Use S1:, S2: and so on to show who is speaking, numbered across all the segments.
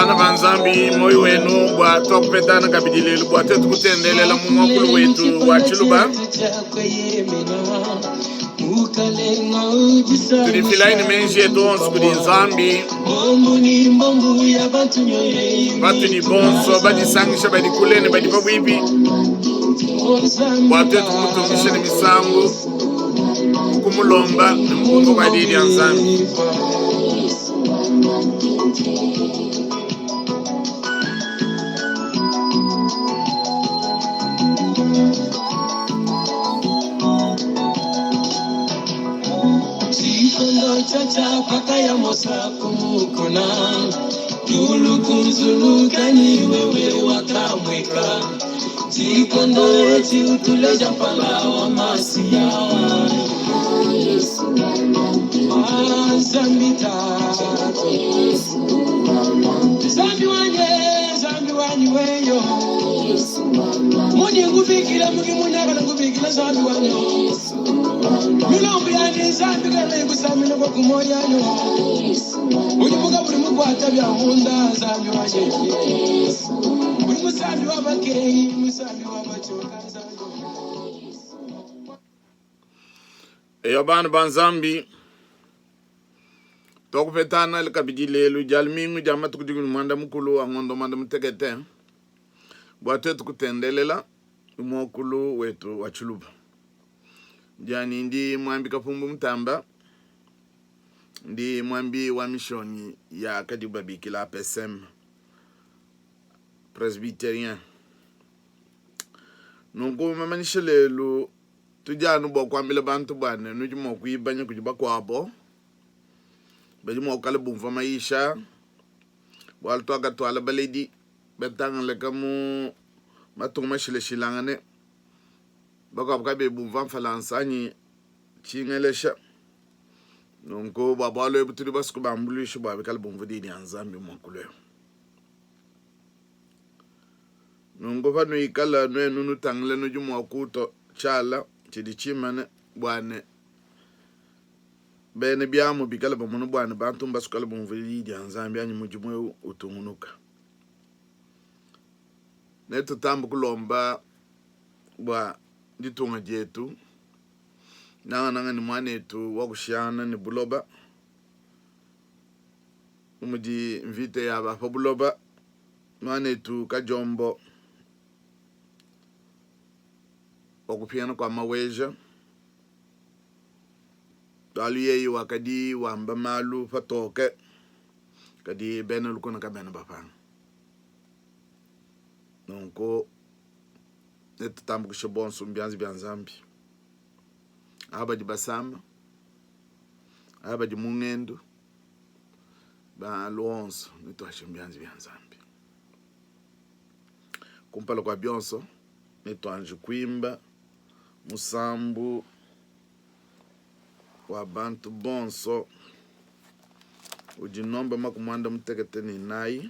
S1: Bana ba Nzambi, muoyo wenu bua tuakupetana kabidi lelu bua tuetu kutendelela mu muakulu wetu wa Tshiluba. Tudifilayi ne meji etu onso kudi Nzambi patudi bonso badisangisha badi kule ne badi pabuipi bua tuetu kumutumbisha ne misambu kumulomba ne mu kumvua kua Diyi dia Nzambi.
S2: Tshikondo tshiatshia pakaya Mosa ku mukuna, diulu kunzuluka ni wewe wakamueka. Tshikondo etshi utuleja mpala wa Masiya. Ah, Nzambi tatu, Nzambi wanyi, Nzambi wanyi weyo. Mudi ngubikila mugi munakala ngubikila Nzambi wanyi. Milombo yanyi Nzambi kana ikusamina kwa kumoyanyo. Udi muka buri mukwata bya munda Nzambi wanyi. Uri musambi w'abakeyi, musambi w'abachoka Nzambi.
S1: Eyo bana ba Nzambi, tuakupetana kabidi lelu dia lumingu dia matuku 16 a ngondo 16 bua tuetu kutendelela muakulu wetu wa Tshiluba. Ndianyi ndi Muambi Kapumbu Mutamba, ndi muambi wa mishonyi ya kadibu babikila APSM Presbyterien. Nunku mamanyisha lelu tudi anu bua kuambila bantu bua ne nudi mua kuibanya kudi bakuabo badi mua kukala bumvua mayisha bualu tuakatuala baledi batangalaka mu matunga mashilashilangane bakuabu kabayi bumvua mfalansa anyi tshingelesha. Nunku bua bualu ebu tudi basue kubambuluisha bua bikale bumvua diyi dia Nzambi muakulu eu. Nunku panuikala nuenu nutangila nudi mua kutua tshiala tshidi tshimane bua ne bena biamu bikale bamona bua ne bantu mbasue kale bumvua diyi dia Nzambi anyi mudimu eu utungunuka. Netutambe kulomba bua ditunga dietu, nangananga ne muanetu wa kushiyangana ne buloba, bu mudi mvita ya ba pa buloba, muanetu Kadiombo wa kupingana kua Maweja, bualu yeye wakadi wamba malu patoke, kadi bena lukuna kabena bapanga. Nunku netutambukishe bonso mu bianza bia Nzambi, aba badi basama, aba badi mu ngendu, malu onso netuashe mu bianza bia Nzambi. Kumpala kua bionso netuanji kuimba musambu wa bantu bonso udi nomba 94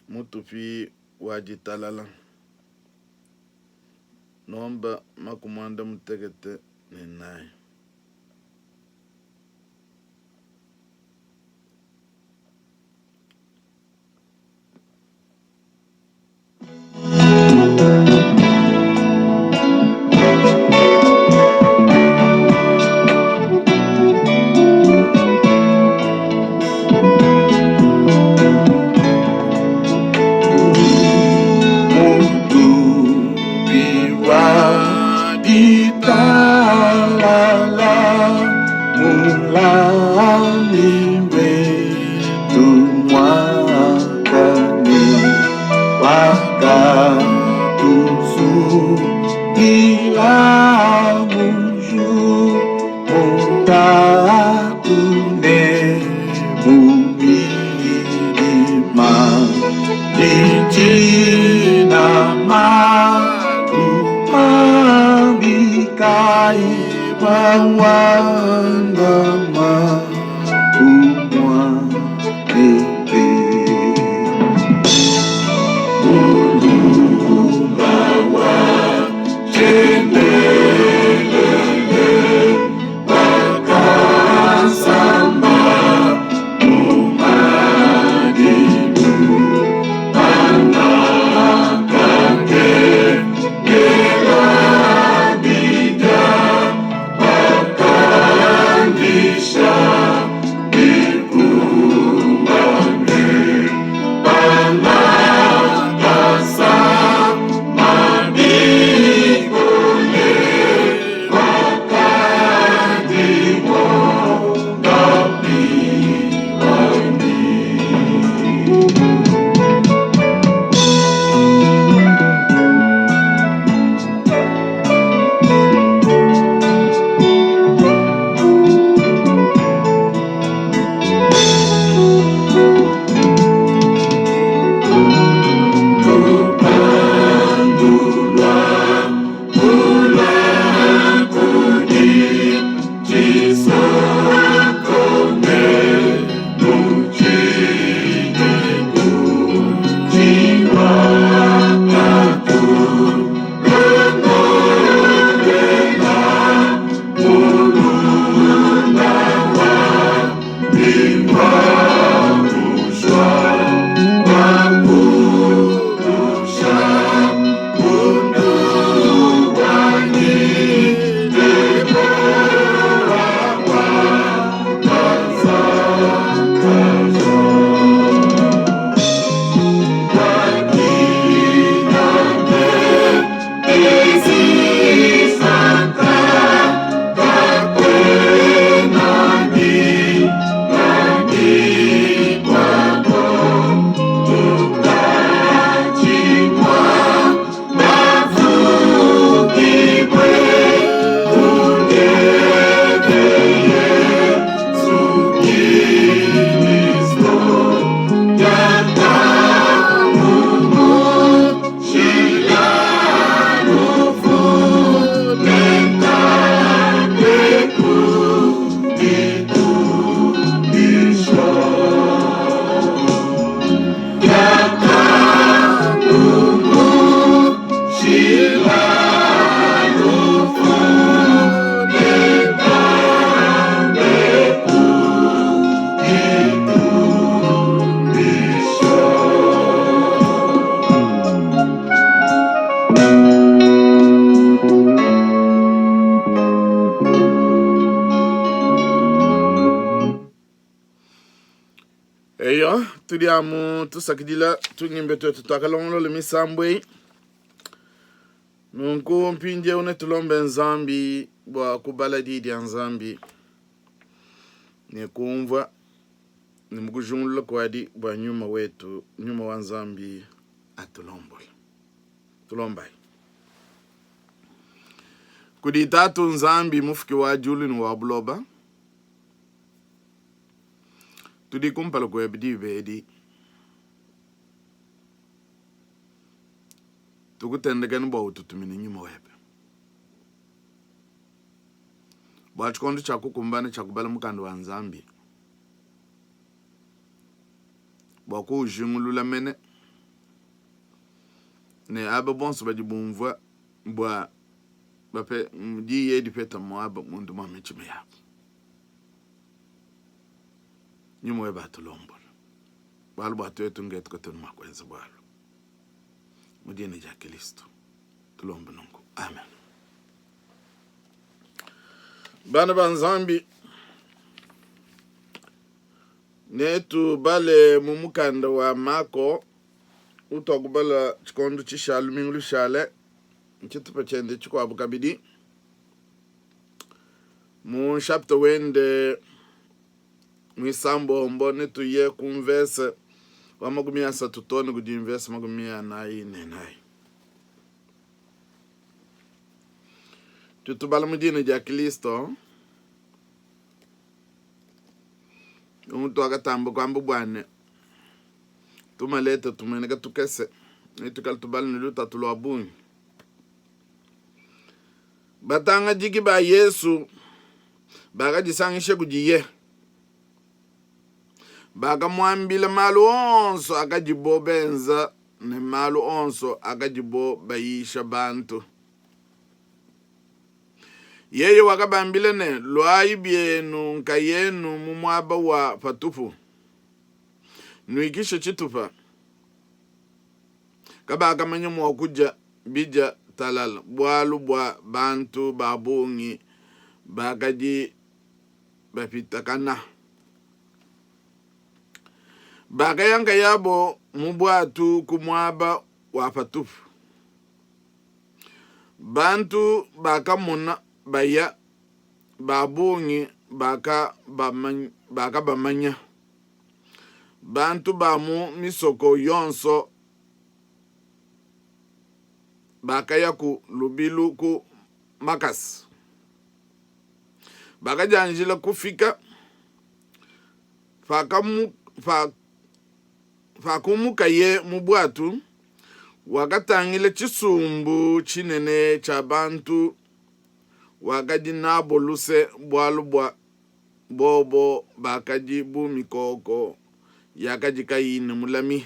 S1: mutupi wa ditalala nomba 94. Eyo, tudi amu tusakidila tungimbe tuetu tuakalongolola misambu eyi. Nunku mpindieu netulombe Nzambi bua kubala Diyi dia Nzambi ne kumvua ne mu kujingulula kuadi bua nyuma wetu, nyuma wa Nzambi atulombole. Tulombayi kudi Tatu Nzambi mufuki wa diulu ne wa buloba. Tudi kumpala kuebe diba edi, tukutendekena bua ututumine nyuma webe bua tshikondo tshia kukumbana tshia kubala mukanda wa Nzambi bua kuujingulula mene ne aba bonso badi bumvua bua bape diyi edi peta muaba munda mua mitshima yabu. Nyuma webe atulombola, bualu bua tuetu ngetu katuena mua kuenza bualu. Mu dina dia Kilisto tulombe nunku, amen. Bana ba Nzambi, netubale mu mukanda wa Mako utuakubala tshikondo tshishale lumingu lushale, tshitupa tshiende tshikuabu kabidi mu nshapita wende muisambombo netuye ku mvese wa 30 too ne kudi mvese 44. Tutubala mu dina dia Kristo. Tuakatamba kuamba bua ne tumaleta tumueneka tukese ne tuikale tubala ne lutatu lua bungi. Batangadiki ba Yesu bakadisangisha kudiye, bakamuambila malu onso akadibo benza ne malu onso akadibo bayisha bantu. Yeye wakabambila ne, Luayi bienu nkayenu mu muaba wa patupu, nuikishe tshitupa. Kabakamanya mua kudia bidia talala, bualu bua bantu ba bungi bakadi bapitakana. Bakaya nkayabo mu buatu ku muaba wa patupu. Bantu bakamona baya, ba bungi bakabamanya. Bantu ba mu misoko yonso bakayaku lubilu ku makasa, bakadianjila kufika. Pakumukaye mu buatu, wakatangila tshisumbu tshinene tshia bantu, wakadi nabo luse, bualu bua bobo bakadi bu mikoko yakadi kayi ne mulami.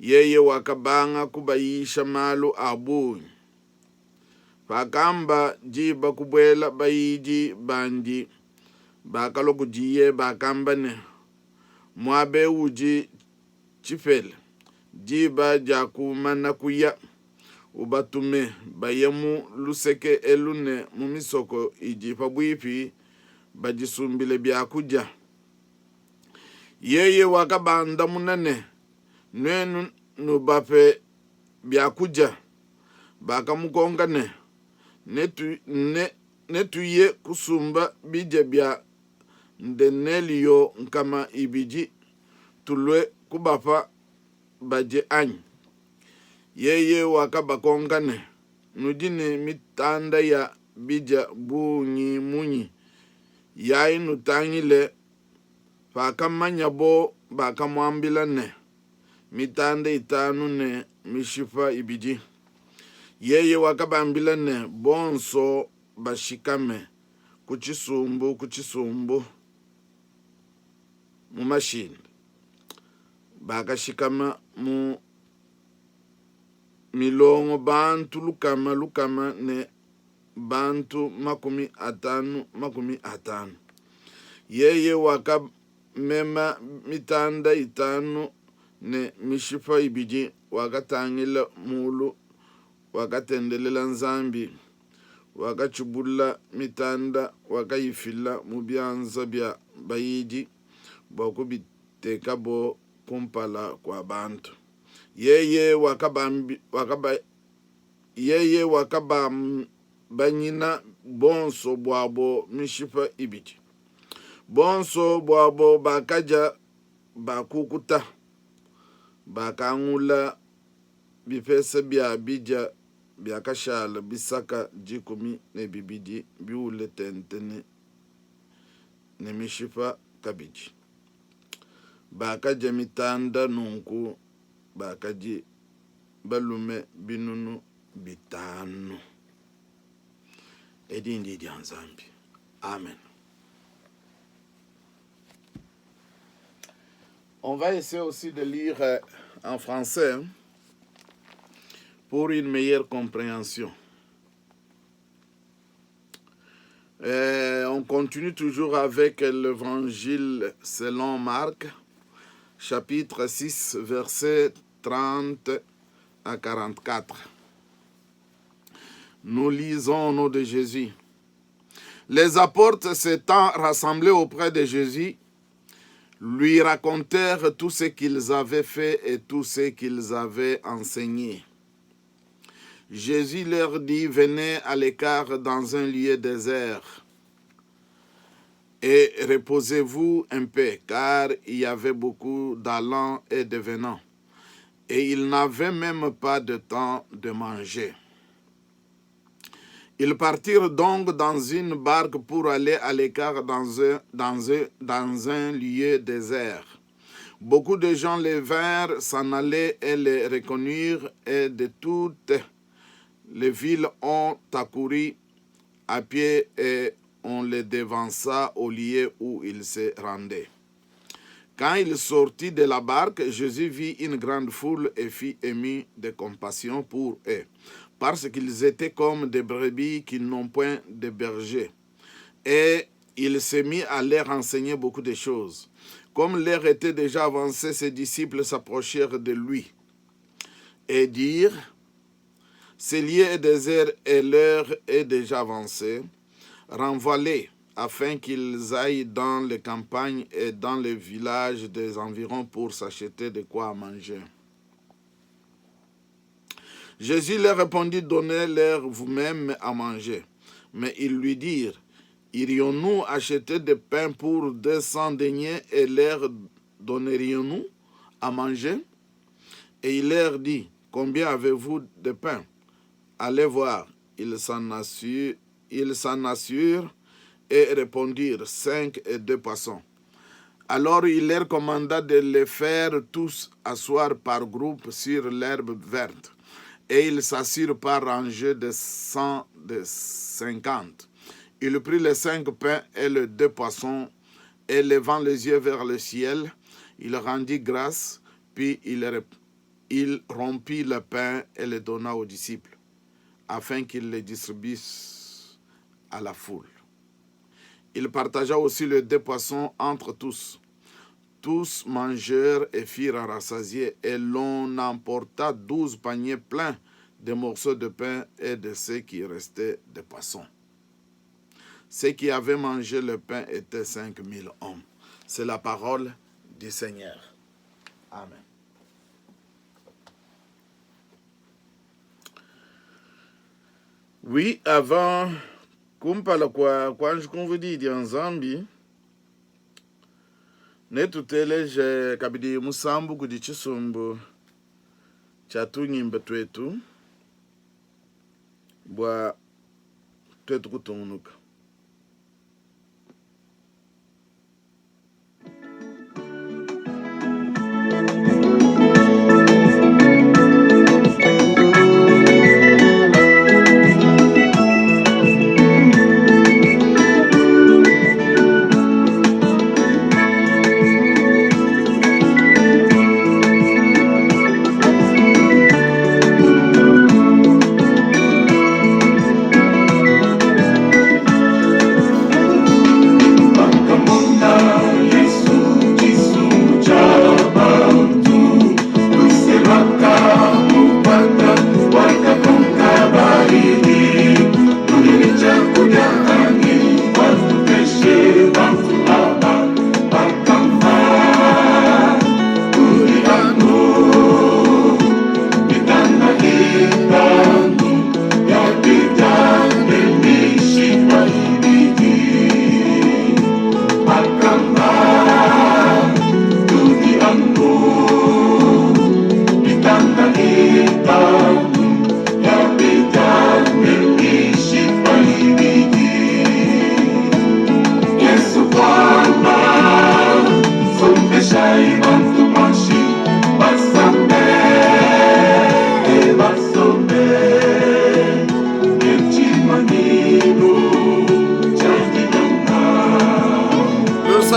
S1: Yeye wakabanga kubayisha malu a bungi. Pakamba diba kubuela, bayidi bandi bakalua kudiye, bakamba ne, Muaba eu udi tshipela, diba diakumana kuya, ubatume, baye mu luseke elu ne mu misoko idi pabuipi, badisumbile bia kudia. Yeye wakabandamuna ne, Nuenu nubape bia kudia. Bakamukonka ne, Netuye kusumba bidia bia ndenelio 200, tulue kubapa badie anyi? Yeye wakabakonka ne, Nudi ne mitanda ya bidia bungi munyi? Yai nutangile. Pakamanyabo, bakamuambila ne, Mitanda itanu ne mishipa ibidi. Yeye wakabambila ne, Bonso bashikame ku tshisumbu ku tshisumbu mu mashinda. Bakashikama mu milongo bantu lukama lukama ne bantu 50 50. Yeye wakamema mitanda itanu ne mishipa ibidi, wakatangila mulu, wakatendelela Nzambi, wakatshibula mitanda, wakayifila mu bianza bia bayidi bua. tekabo kumpala kua bantu. Yeye wakabambi, wakaba, yeye wakabambanyina bonso buabo mishipa ibidi. Bonso buabo bakadia bakukuta, bakangula bipesa bia bidia biakashala bisaka 12 biule tente ne, ne mishipa kabidi. Bakadia mitanda nunku bakadi balume 5,000. Edi ndi dia Nzambi. Amen. On va essayer aussi de lire en français hein, pour une meilleure compréhension. On continue toujours avec l'évangile selon Marc, chapitre 6, versets 30 à 44. Nous lisons au nom de Jésus. Les apôtres s'étant rassemblés auprès de Jésus, lui racontèrent tout ce qu'ils avaient fait et tout ce qu'ils avaient enseigné. Jésus leur dit, venez à l'écart dans un lieu désert et reposez-vous un peu, car il y avait beaucoup d'allants et de venants, et ils n'avaient même pas de temps de manger. Ils partirent donc dans une barque pour aller à l'écart dans un lieu désert. Beaucoup de gens les vinrent s'en aller et les reconnurent, et de toutes les villes ont accouru à pied et on les devança au lieu où ils se rendaient. Quand il sortit de la barque, Jésus vit une grande foule et fut ému de compassion pour eux, parce qu'ils étaient comme des brebis qui n'ont point de berger. Et il s'est mis à leur enseigner beaucoup de choses. Comme l'heure était déjà avancée, ses disciples s'approchèrent de lui et dirent, Ce lieu est désert et l'heure est déjà avancée. Renvoie-les afin qu'ils aillent dans les campagnes et dans les villages des environs pour s'acheter de quoi manger. Jésus leur répondit, donnez-leur vous-même à manger. Mais ils lui dirent, irions-nous acheter des pains pour 200 deniers et leur donnerions-nous à manger? Et il leur dit, combien avez-vous de pain? Allez voir. Ils s'en assurent, ils s'en assurent et répondirent, 5 et 2 poissons. Alors il leur commanda de les faire tous asseoir par groupe sur l'herbe verte. Et ils s'assirent par rangées de 100, de 50. Il prit les 5 pains et les 2 poissons, et levant les yeux vers le ciel, il rendit grâce, puis il rompit le pain et le donna aux disciples, afin qu'ils le distribuent à la foule. Il partagea aussi les 2 poissons entre tous. Tous mangèrent et furent rassasiés, et l'on emporta 12 paniers pleins de morceaux de pain et de ce qui restait de poissons. Ceux qui avaient mangé le pain étaient 5 000 hommes. C'est la parole du Seigneur. Amen. Oui, avant kumpala kua kuanji kumvua diyi dia Nzambi, netuteleje kabidi musambu kudi tshisumbu tshia tungimba tuetu bua tuetu kutungunuka.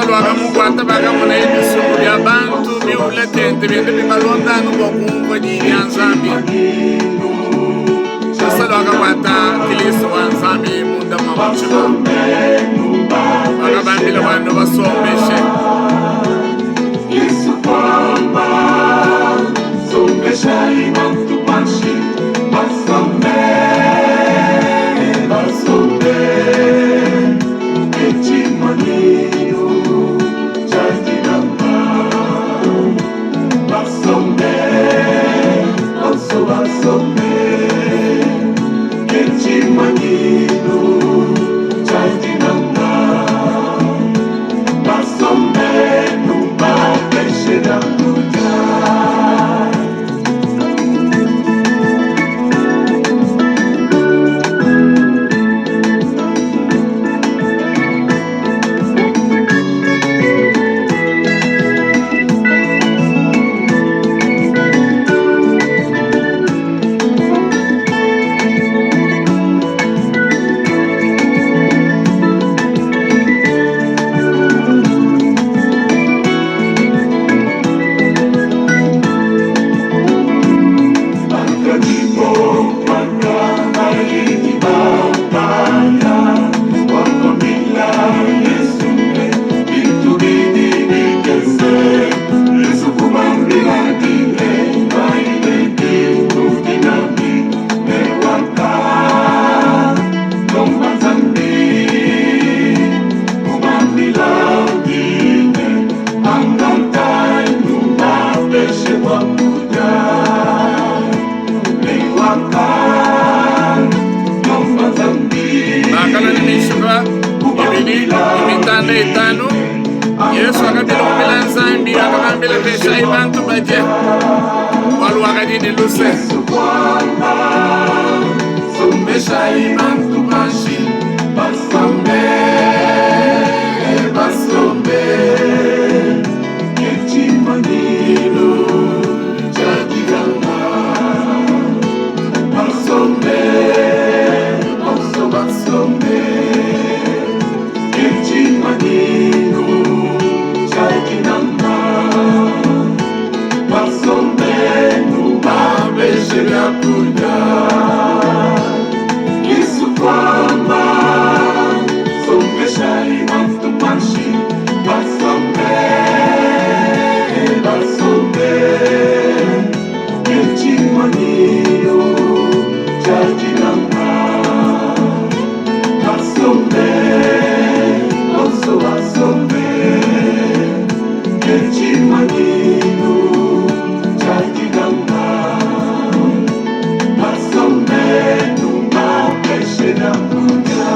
S1: Lusa luakamukuata pakamonaye bisumbu bia bantu biule tente bienda bibalonda anu bua kumvua diyi dia Nzambi. Lusa luakakuata Kristo wa Nzambi munda mua mutshima. Wakabambila bua nubasombeshe.
S2: Yesu kwamba sombeshayi bantu panshi basombe basombe echimanino chadinanga basombe bonso basombe echimanino chadinanga basombe nubapeshe byakuja.
S1: Bakalua ne mishipa ibidi ne mitanda itanu. Yesu wakabilomba Nzambi, wakabambila peshayi bantu badie, bualu wakadi ne luse.
S2: Sombeshayi bantu panshi basombe basombe echimanino chadilanga basombe bonso basombe echimanino chadilanga basombe nubapeshe byakuja. Yesu kwamba sombeshayi bantu panshi basombe basombe echimanino chadilanga basombe bonso basombe echimanino chadilanga basombe nubapeshe byakuja.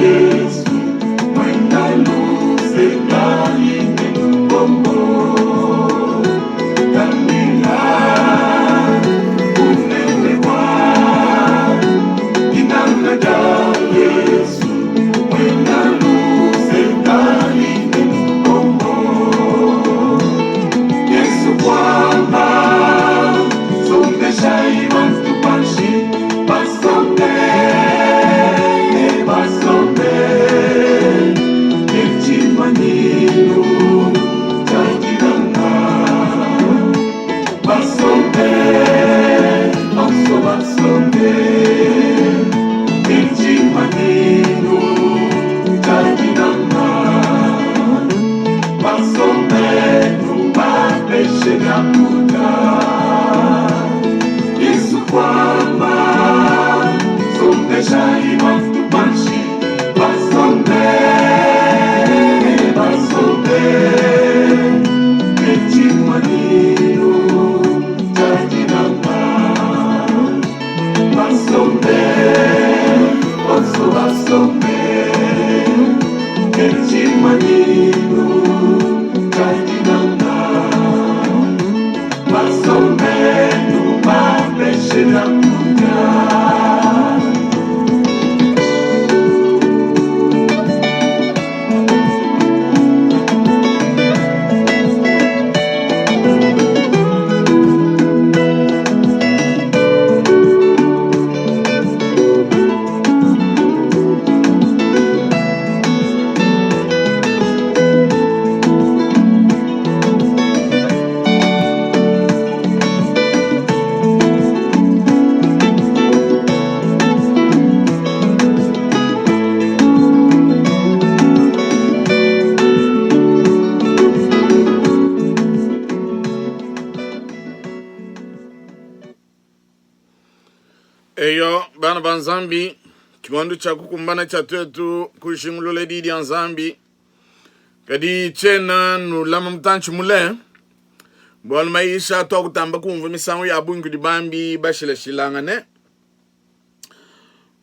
S2: Yesu, mwenda luse kaline bombo. Tangila unene wa dinanga dia Yesu, mwena luse kaline bombo. Yesu kwamba sombeshayi bantu panshi basombe basombe echimanino chadilanga basombe bonso basombe echimanino chadilanga basombe nubapeshe byakuja.
S1: Eyo, bana ba Nzambi, tshikondo tshia kukumbana tshia tuetu kujingulula Diyi dia Nzambi, kadi tshiena nulama mutantshi mule, bualu mayisha atuakutamba kumvua misangu ya bungi kudi bambi bashilashilangane.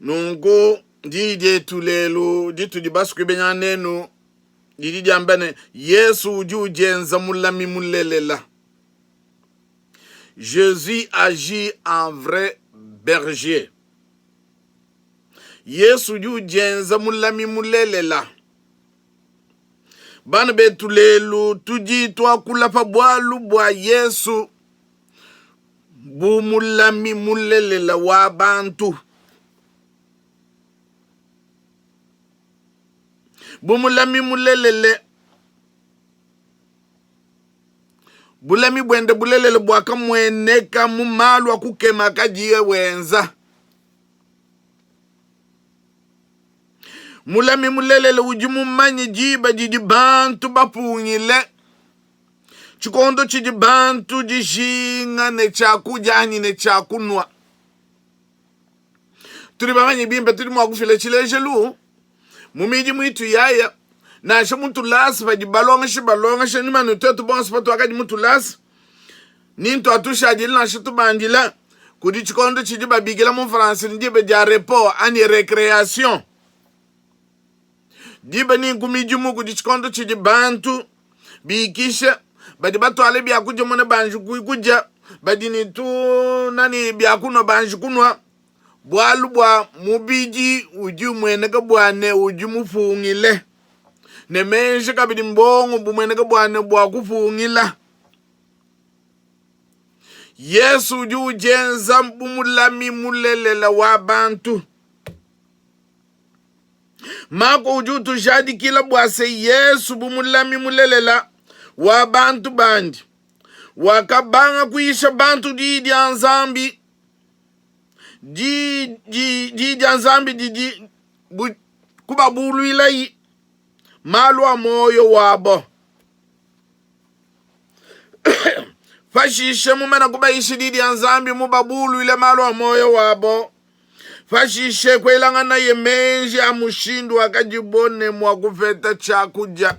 S1: Nunku diyi dietu lelu ditudi basue kuibengana nenu didi diamba ne, Yesu udi udienza mulami mulelela. Jesus agit en vrai berger. Yesu udi udienza mulami mulelela. Bana betu lelu tudi tuakula pa bualu bua Yesu bu mulami mulelela wa bantu. Bu mulami mulelele Bulami buende bulelela buakamueneka mu malu a kukema akadiye wenza. Mulami mulelela udi mumanye diba didi bantu bapungile, tshikondo tshidi bantu dijinga ne tshiakudia anyi ne tshiakunua. Tudi bamanye bimpe, tudi mua kufila tshilejelu mu midimu itu yaya nansha mu tulasa padi balongeshi balongesha ni manu tuetu bonso patuakadi mu tulasa ni ntuatushadile nansha tubandila kudi tshikondo tshidi babikila mu français ni diba dia repos anyi recreation diba ni ku midimu kudi tshikondo tshidi bantu bikisha badi batuala biakudia mona banji kudia badi ne tu nani biakunua banji kunua Bualu bua mubidi udi umueneka bua ne udi mupungile, ne meji kabidi mbongo bumueneka bua ne bua kupungila. Yesu udi udienza bu mulami mulelela wa bantu. Mako udi utujadikila bua se Yesu bu mulami mulelela wa bantu bandi, wakabanga kuyisha bantu diyi dia Nzambi. Diyi dia Nzambi didi kubabuluilayi malu a muoyo wabo. Pashishe mumana kubayisha diyi dia Nzambi, mubabuluile malu a muoyo wabo. Pashishe kuelanganaye meji a mushindu wakadibo ne mua kupeta tshiakudia,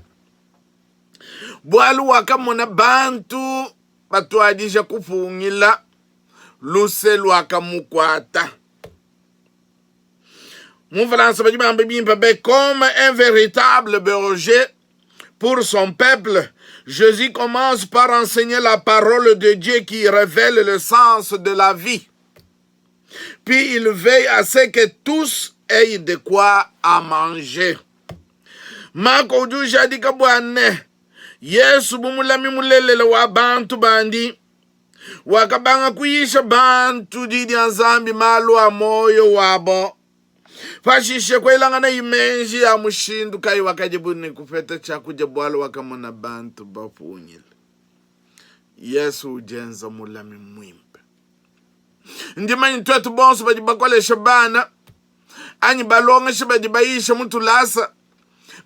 S1: bualu wakamona bantu batuadija kupungila. Luse luakamukuata. Mu Mfulansa badi bamba bimpe be comme un véritable berger pour son peuple, Jésus commence par enseigner la parole de Dieu qui révèle le sens de la vie. Puis il veille à ce que tous aient de quoi à manger. Mako udi ujadika bua ne, Yesu bu mulami mulelela wa bantu bandi, wakabanga kuyisha bantu di dia Nzambi malu a muoyo wabo. Pashishe kuelanganayi meji a mushindu kayi wakadibu ne kupeta tshiakudia, bualu wakamona bantu bapungile. Yesu udienza mulami muimpe. Ndi manye tuetu bonso badi bakolesha bana anyi balongeshi badi bayisha mu tulasa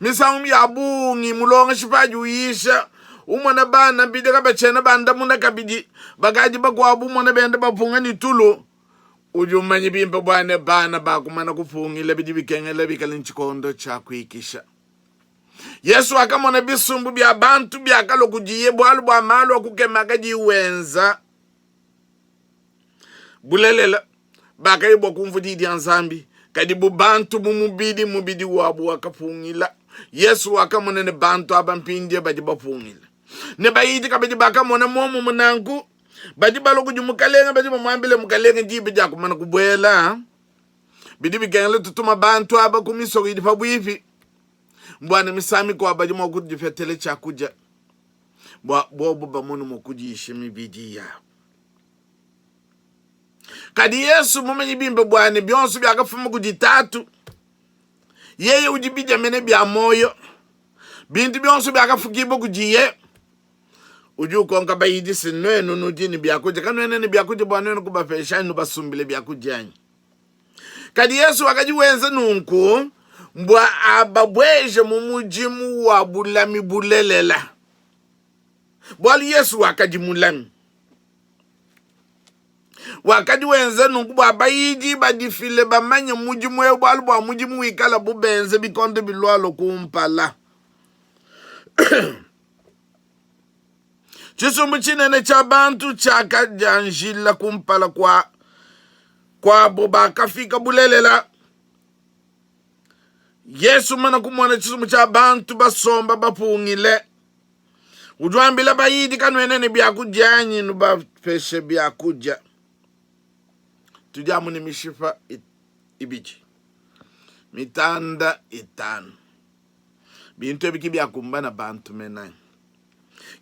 S1: misangu ya bungi mulongeshi padi uyisha umona bana bidi kabatshiena bandamuna kabidi bakadi bakuabu umona benda bapunga ne tulu udi umanye bimpe bua ne bana bakumana kupungila bidi bikengela bikale ne tshikondo tshia kuikisha Yesu wakamona bisumbu bia bantu biakalua kudiye bualu bua malu a kukema akadiye wenza. Bulelela, bakaya bua kumvua diyi dia Nzambi, kadi bu bantu mu mubidi, mubidi wabu wakapungila. Yesu wakamona ne bantu aba mpindieu badi bapungila, ne bayidi kabidi bakamona muomumue. Nanku badi balua kudi Mukalenge, badi bamuambila, Mukalenge, diba diakumana kubuela, bidi bikengela tutuma bantu aba ku misoko idi pabuipi, bua ne misangu mikuabu badi mua kudipetela tshiakudia, bua bobu bamone mua kudiisha mibidi yabu. Kadi Yesu mumanyi bimpe bua ne bionso biakafuma kudi Tatu, yeye udi bidia mene bia muoyo, bintu bionso biakafukibua kudiye. Udi ukonka bayidi se, nuenu nudi ne biakudia, kanuena ne biakudia bua nuenu kubapesha anyi nubasumbile biakudia anyi? Kadi Yesu wakadi wenza nunku mbua ababueje mu mudimu wa bulami bulelela, bualu Yesu wakadi mulami. Wakadi wenza nunku bua bayidi badifile bamanye mudimu eu, bualu bua mudimu wikalabu benze bikondo bilualua kumpala. Tshisumbu tshinene tshia bantu tshiakadianjila kumpala kua kuabo bakafika bulelela. Yesu mana kumona tshisumbu tshia bantu basomba bapungile, udi wambila bayidi, kanuena ne biakudia anyi? Nubapeshe biakudia. Tudi amu ne mishipa ibidi, mitanda itanu. Bintu ebi ki biakumbana bantu mene.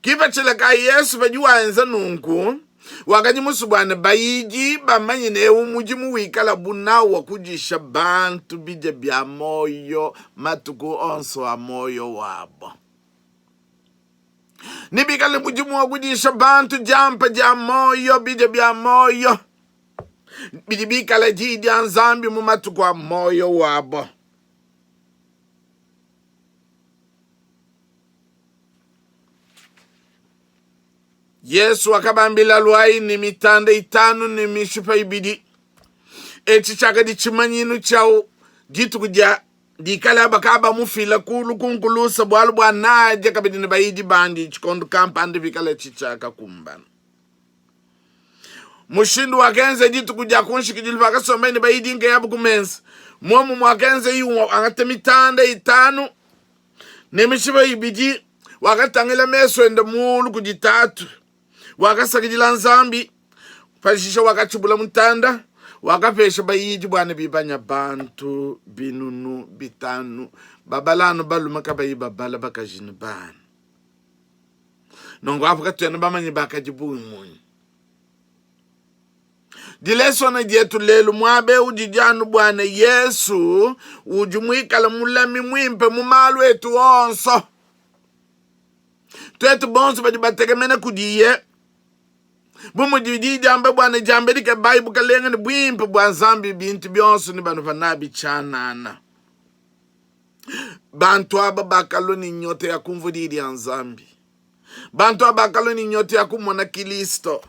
S1: Kipatshila ka Yesu padi waenza nunku, wakadi musue bua ne bayidi bamanye ne eu mudimu wikalabu nawu wa kudisha bantu bidia bia muoyo matuku onso a muoyo wabo. Ne bikale mudimu wa kudisha bantu diampa dia muoyo, bidia bia muoyo bidi bikala diyi dia Nzambi mu matuku a muoyo wabo. Yesu wakabambila, Luayi ne mitanda itanu ne mishipa ibidi. Etshi tshiakadi tshimanyinu tshia dituku dia dikala bakabamufila kulu ku nkulusa, bualu bua nadia kabidi ne bayidi bandi tshikondo kampanda pikala etshi tshiakakumbana. Mushindu wakenza dituku dia ku nshikidilu pakasombaye ne bayidi nkayabu ku mesa, muomu muakenza angata mitanda itanu ne mishipa ibidi, wakatangila mesu ende muulu kudi Tatu, wakasakidila Nzambi, pashishe wakatshibula mutanda, wakapesha bayidi bua ne bibanya bantu binunu bitanu, babala anu balume kabayi babala bakaji ne bana. Nunku apu katuena bamanye bakadi bungi munyi. Dilesona dietu lelu muaba eu didi anu bua ne Yesu udi muikale mulami muimpe mu malu etu onso. Tuetu bonso badi batekemena kudiye, bu mudi diyi diamba bua ne diambedi kebayi bukalenge ne buimpe bua Nzambi, bintu bionso nebanupa nabi tshianana. Bantu aba bakalua ne nyota ya kumvua diyi dia Nzambi. Bantu aba bakalua ne nyota ya kumona Kilisto,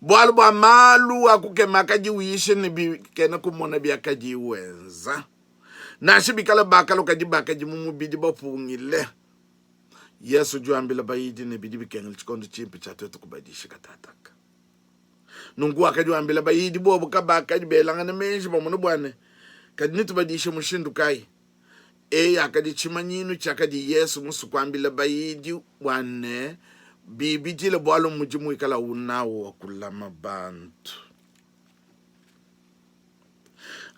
S1: bualu bua malu a kukema akadi uyisha ne bikena kumona biakadi wenza. Nansha bikala bakalua kadi bakadi mu mubidi bapungile. Yesu udi wambila bayidi ne bidi bikengela tshikondo tshimpe tshia tuetu kubadisha katataka. Nunku wakadi wambila bayidi bobo kabakadi belangana meji bamona bua ne kadi netubadishe mushindu kayi? Eyi yakadi tshimanyinu tshiakadi Yesu musue kuambila bayidi bua ne bibidile bualu mudimu wikala nawu wa kulama bantu.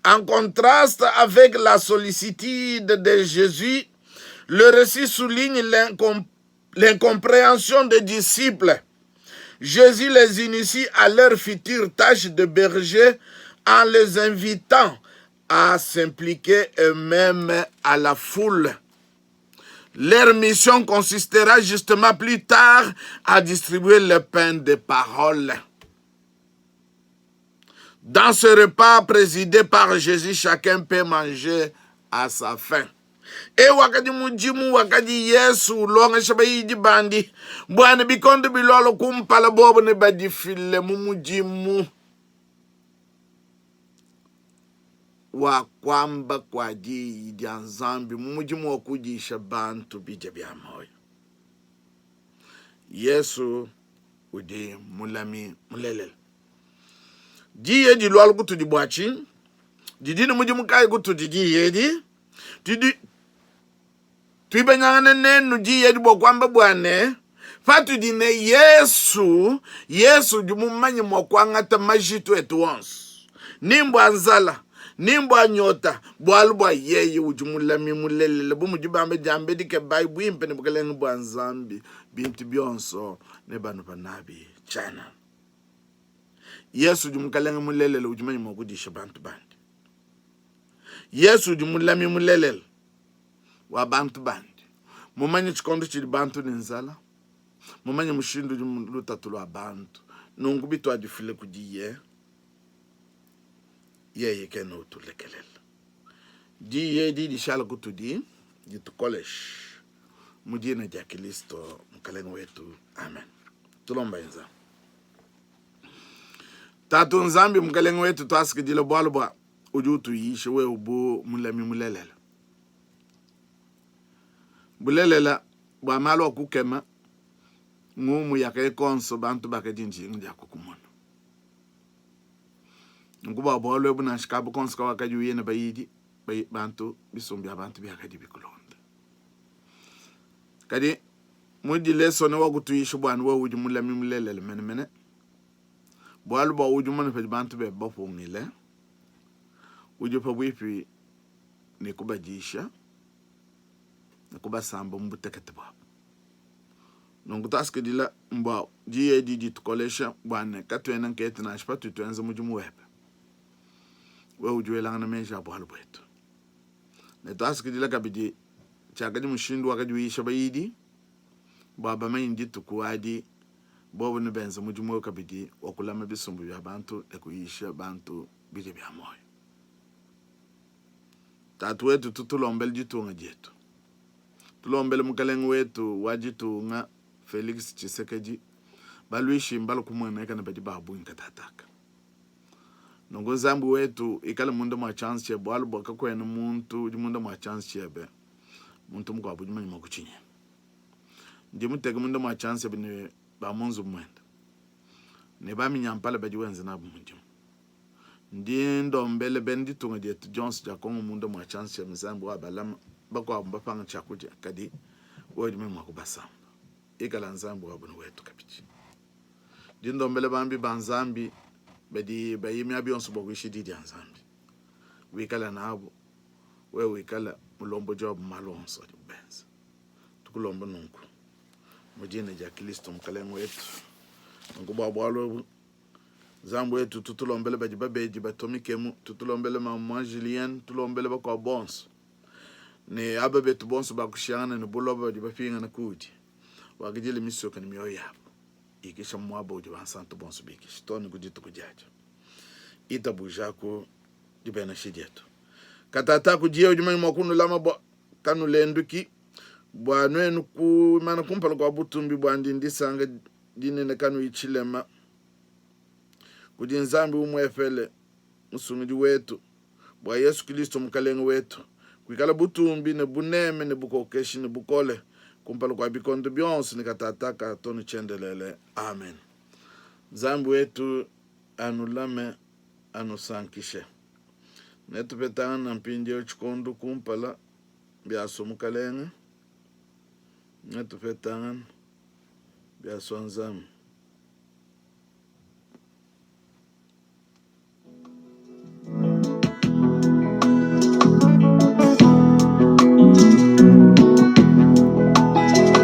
S1: En contraste avec la sollicitude de Jésus, le récit souligne l'incompréhension des disciples. Jésus les initie à leur future tâche de berger en les invitant à s'impliquer eux-mêmes à la foule. Leur mission consistera justement plus tard à distribuer le pain de parole. Dans ce repas présidé par Jésus, chacun peut manger à sa faim. E wakadi mudimu wakadi Yesu ulongesha bayidi bandi bua ne bikondo bilualua kumpala bobo ne badifile mu mudimu wa kuamba kua diyi dia Nzambi mu mudimu wa kudisha bantu bidia bia muoyo. Yesu udi mulami mulelela. Diyi edi lualu kutudi bua tshinyi? Didi ne mudimu kayi kutudi diyi edi? Tudi tuibanyangana nenu diyi edi bua kuamba bua ne patudi ne Yesu, Yesu udi mumanye mua kuangata majitu etu onso, ni mbua nzala ni mbua nyota, bualu bua yeye udi mulami mulelela. Bu mudi bambe diambedi, kebayi buimpe ne bukelenge bua Nzambi, bintu bionso nebanupa nabi tshianana. Yesu udi mukalenge mulelela udi manye mua kudisha bantu bandi. Yesu udi mulami mulelela wa bantu bandi, mumanye tshikondo tshidi bantu ne nzala, mumanye mushindu udi lutatu lua bantu. Nunku bituadifile kudiye, yeye kena utulekelela. Diyi edi dishala kutudi ditukoleshe mu dina dia Kilisto Mukalenge wetu, amen. Tulombayi Nzambi. Tatu Nzambi, Mukelenge wetu, tuasakidila bualu bua udi utuyisha wewe bu mulami mulelela. Bulelela bua malu a kukema, ngumu yakaya konso, bantu bakadi njinga dia kukumona. Nunku bua bualu ebu nansha kaba konso kawakadi uye ne bayidi, bantu bisumbu bia bantu biakadi bikulonda. Kadi mudi lesone wa kutuyisha bua wewe udi mulami mulelela menemene, bualu bua udi mumone padi bantu bebe bapungile, udi pabuipi ne kubadisha ne kubasamba mu butekete buabu. Nunku tuasakidila bua diyi edi ditukolesha bua ne katuena nketu nansha patudi tuenza mudimu webe. Wewe udi welangana meji a bualu buetu. Ne tuasakidila kabidi tshiakadi mushindu wakadi uyisha bayidi bua bamanye dituku adi bobu nebenze mudimu eu kabidi wa kulama bisumbu bia bantu ne kuyisha bantu bidia bia muoyo. Tatu wetu, tutulombele ditunga dietu. Tulombele mukalenge wetu wa ditunga Felix Tshisekedi. Baluishi mbalue kumueneka ne badi ba bungi katataka. Nunku Nzambi wetu ikale munda mua tshianza tshiebe, bualu bua kakuena muntu udi munda mua tshianza tshiebe, muntu mukuabu udi mumanye mua kutshinyenga. Ndi muteke munda mua tshianza tshiebe ne ba mu nzubu muende ne baminyampala badi wenza nabu mudimu. Ndi ndombele bena ditunga dietu dionso dia Kongo munda mua tshianza tshiebe, Nzambi wa balama bakuabu mbapanga tshiakudia, kadi wewe udi mumanye mua kubasamba. Ikala Nzambi wabu ne wetu kabidi. Ndi ndombela bambi ba Nzambi badi baye miaba yonso bua kuyisha di dia Nzambi. Wikala nabu, wewe wikala mulombodi wabu mu malu onso adibu benza. Tukulomba nunku mu dina dia Kristo Mukalenge wetu. Nunku bua bualu ebu Nzambi wetu, tutulombele badi babedi batua mikemu, tutulombele maman Julienne, tulombele bakuabu bonso ne aba betu bonso bakushiyangana ne buloba badi bapingana kuudi. Wakidile misuka ne mioyo yabu, ikisha mu muaba udi bansantu bonso bikisha too ne ku dituku diadia. Itabujaku dibenesha dietu. Katataka kudiye udi mumanye mua kunulama bua kanulenduki, bua nuenu kuimana kumpala kua butumbi buandi ndisanka dinene kanuyi tshilema. Kudi Nzambi umuepele, Musungidi wetu, bua Yesu Kilisto Mukelenge wetu, kuikala butumbi ne buneme ne bukokeshi ne bukole kumpala kua bikondo bionso ne katataka to ne tshiendelele. Amen. Nzambi wetu anulame, anusankishe. Netupetangana mpindieu tshikondo kumpala biasua Mukelenge. Netupetangana biasua Nzambi.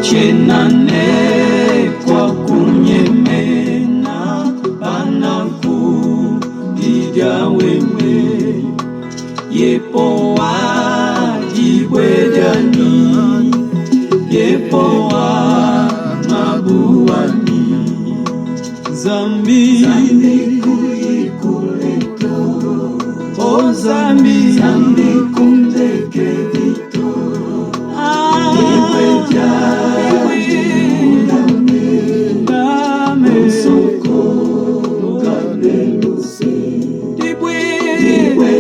S2: Tshiena ne kua kunyemena pananku didia wewe Yepowa dibue dianyi Yepowa ngabu wanyi Zambi Zambi kuyi kule to Oh Zambi Zambi kundekedi to Ah Dame Soko Dibwe Dibwe